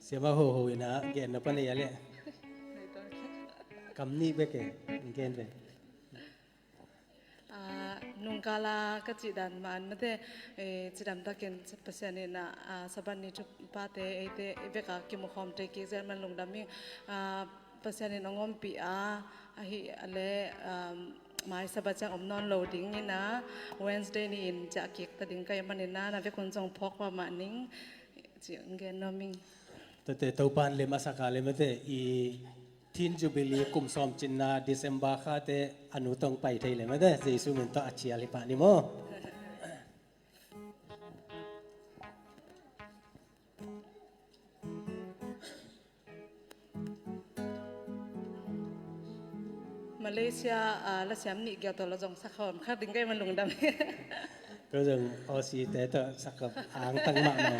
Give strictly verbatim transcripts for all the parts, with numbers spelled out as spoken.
Siama hoho ina gen na pa nei a le. Kam nih bek e, gen ve. Ah, nungkala ka cih dan man mate, eh, cidam takin Pasian ina, ah, Sabbath ni thuphate eite i beka kimukhawm te kik zel man lungdam ing. Ah, Pasian in a ngompih a, ahi a le, um, mai Sabbath ciang om nawn lo ding ina, Wednesday ni in ciah kik ta ding ka hih manin na, na vekun zong phawk pah mah ning. Ci gen nuam ing. Tate Topan lem a saka le mate i Tin Jubilee kum sawm cinna December khate a nu tong pai thei le mate Jesu min tawh a cial hi pah ni maw. Malaysia, ah, lasiam nih giat tawh la zong sakhawm kha ding ka hih man lungdam hi. Ko zong Aussie te tawh sakhawm angtang mahmah.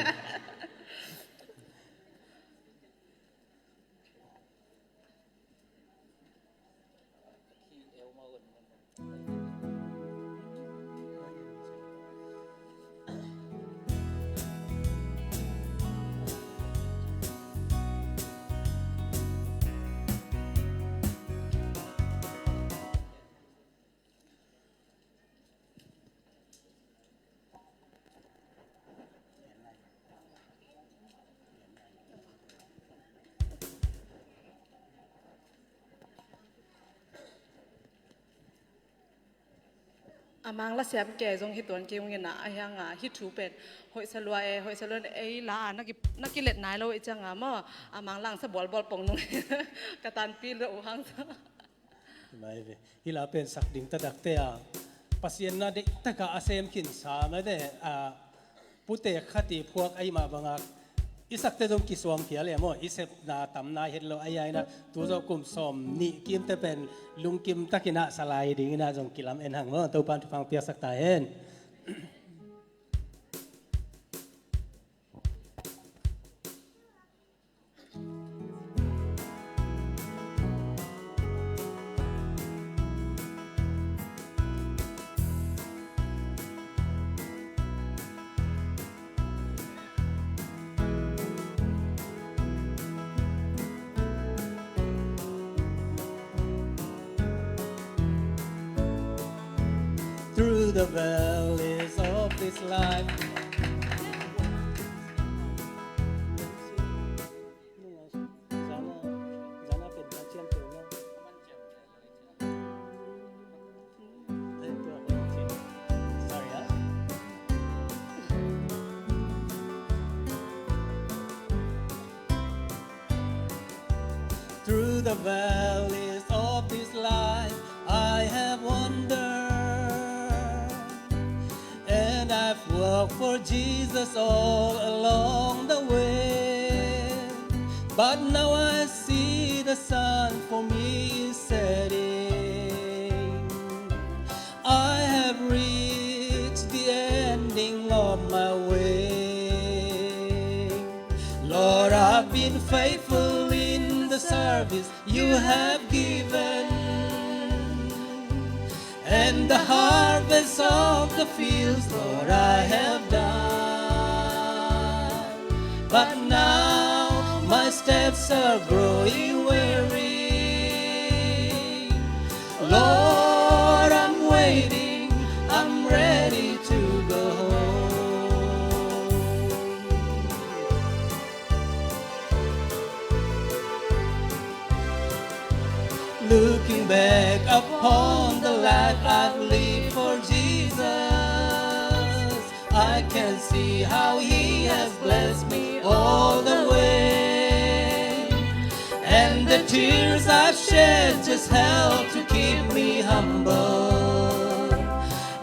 A mang lasiam kei zong hi tuan kei ung ina, a hianga hi thu pen hoihsa lua e, hoihsa lua e, ei la a na ki, na kilet nai lo i cianga maw, a mang langsa bualbual pong nung ka tanpi lo uh hang sa. Mai ve. Hi la pen sak ding ta dakte a Pasian na deih taka a sem khinsa mate a pute khati phuak ahi mah banga i sakte zong kisuang phial e maw, i sepna tam nai het lo ahi a ina, tu zawh kum sawm nih kimte pen lungkim takin a salai ding ina zong kilam en hang maw, Topan thupha piaksak ta hen. Through the valleys of this life. Sorry, ah. Through the valleys of this life, I have wandered, and I've worked for Jesus all along the way. But now I see the sun for me is setting. I have reached the ending of my way. Lord, I've been faithful in the service you have given, and the harvest of the fields, Lord, I have done. But now my steps are growing weary. Lord, I'm waiting, I'm ready to go home. Looking back upon the life I've lived for Jesus, I can see how He has blessed me all the way. And the tears I've shed just help to keep me humble.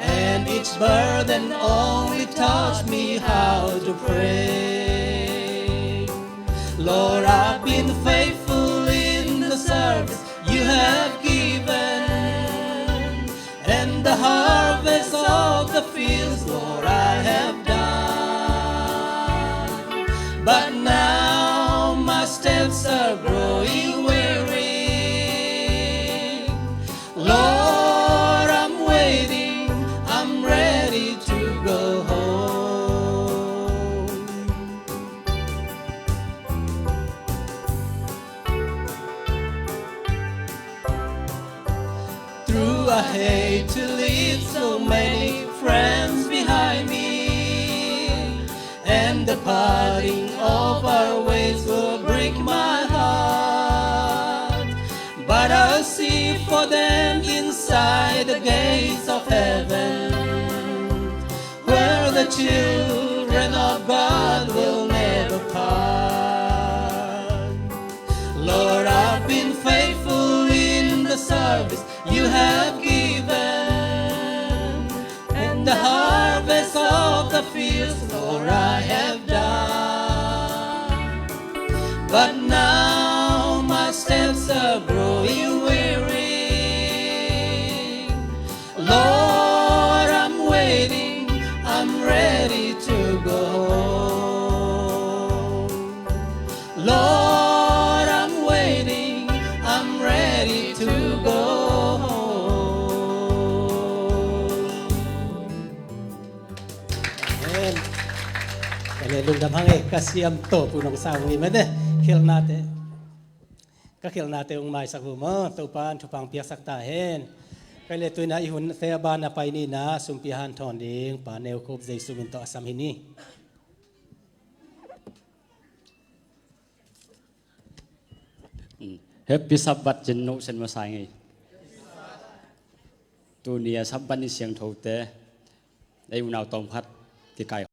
And each burden only taught me how to pray. Lord, I've been faithful in the service you have given, and the harvest of the fields, Lord, I have done. But now my steps are growing weary. Lord, I'm waiting, I'm ready to go home. I hate to leave so many friends behind me, and the parting of our ways will break my heart. But I'll see for them inside the gates of heaven, where the children of God will never part. Lord, I've been faithful in the service you have given, and the harvest of the fields, Lord, I have done. But now my steps are growing weary. Lord, I'm waiting, I'm ready to go home. Lord, I'm waiting, I'm ready to go home. Amen. Amen. Lungdam hang e, ka siam to pu nong sang mi mate. Khelnate. Ka khelnate ung maisak hu maw, Topa'n thupha piaksak ta hen. Kei le tuina i hunte a ban a pai ni na, sumpi hanthawn ding Pa Neu Khup Jesu min tawh a sam hi ni. Happy Sabbath cin no sen masa ngei. Tuni a Sabbath ni siangthote ei unau tawm khat kikai